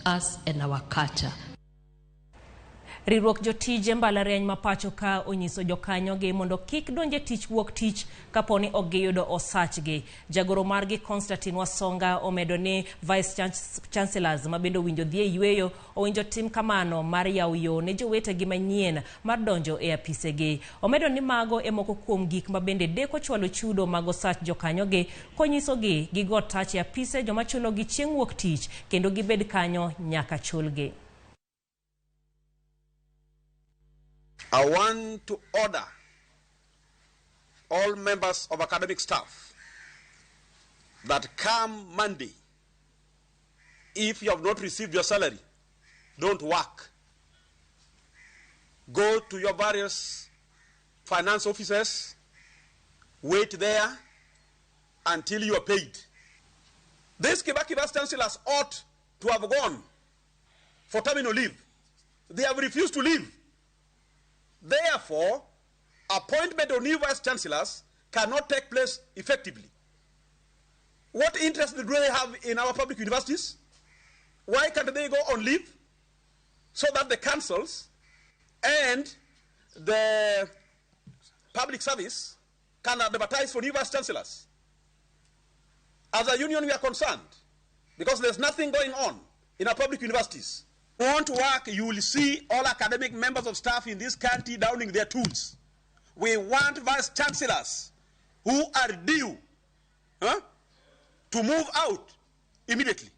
us and our culture. Riwruok jotije mbalariany ma pacho ka onyiso jokanyogi mondo kik donje tich wuok tich kapo ni ok giyudo osachgi. Jagoro margi Constantine Wasonga omedo ni Vice Chancellors ma bende owinjo dhi e yweyo owinjo tim kamano mar yawo yo ne jowetegi manyien mar donjo e apisegi. Omedo ni mago e moko kuom gik ma bende deko chwalo chudo mag osach jokanyogi konyisogi gigo tach e apise joma chulogi chieng' wuok tich kendo gibed kanyo nyaka chulgi. I want to order all members of academic staff that come Monday, if you have not received your salary, don't work. Go to your various finance offices, wait there until you are paid. These Kibaki Vice Chancellors ought to have gone for terminal leave. They have refused to leave. Therefore, appointment of new vice chancellors cannot take place effectively. What interest do they have in our public universities? Why can't they go on leave so that the councils and the public service can advertise for new vice chancellors? As a union, we are concerned because there's nothing going on in our public universities. Won't work, you will see all academic members of staff in this country downing their tools. We want vice chancellors who are due to move out immediately.